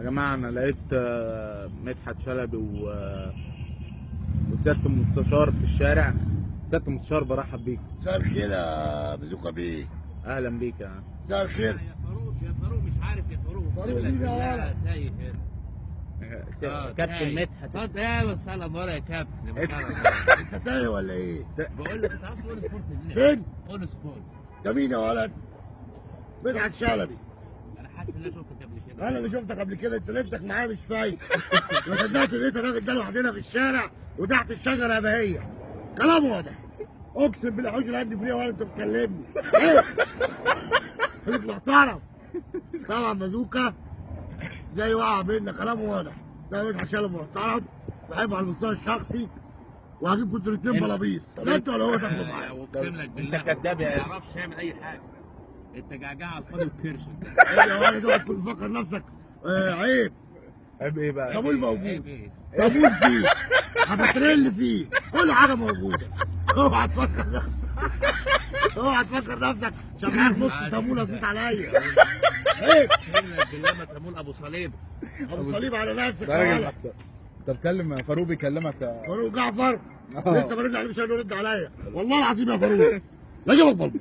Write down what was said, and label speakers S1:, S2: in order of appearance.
S1: جماعة انا لقيت مدحت شلبي وسياده المستشار في الشارع. سيادة المستشار برحب بيك.
S2: مساء الخير يا بزوكا بيه.
S1: اهلا بيك يا عم.
S2: مساء الخير
S3: يا فاروق، يا فاروق مش عارف يا فاروق.
S2: فاروق مين يا ولد؟
S3: تايه هنا.
S1: كابتن مدحت.
S3: اتفضل يا مساء الانوار يا كابتن.
S2: انت تايه ولا ايه؟
S3: بقول لك انت عارف ON Sport؟
S2: فين؟
S3: ON Sport.
S2: ده مين يا ولد؟ مدحت شلبي.
S3: انا حاسس ان انا شفتك قبل كده.
S2: انا اللي شفتك قبل كده، انت لبتك معايا مش فايق. ما صدقت لقيت الراجل ده لوحدنا في الشارع وتحت الشجرة يا بهيه. كلام واضح. اقسم بالله حوش الهند فري ولا انت بتكلمني. ايه؟ خليك محترم. طبعا بازوكا زي وقع بينا، كلام واضح. ده مدحت شلبي محترم، بحبه على المستوى الشخصي، وهجيب كنتوا الاثنين بلابيس. لا انت ولا هو تاكلوا معايا.
S3: اقسم لك بالله
S1: انت كداب يا
S3: ما يعرفش يعمل اي حاجة. انت جعجعه على الفاضي وكرش.
S2: ايه يا ولد اوعى تكون مفكر نفسك عيب.
S1: عيب ايه بقى؟
S2: طابول موجود، طابول فيه، هتترل فيه، كل حاجة موجودة. اوعى تفكر نفسك، اوعى تفكر نفسك عشان معاك نص طابونه زيت عليا. عيب.
S3: اقسم لك بالله ما تامول ابو صليب.
S2: ابو صليب على نفسك
S1: يا راجل. انت بتكلم فاروق بيكلمك يا
S2: فاروق جعفر. لسه برن عليه مش هيرد عليا والله العظيم يا فاروق. لا اجيبك بلبس.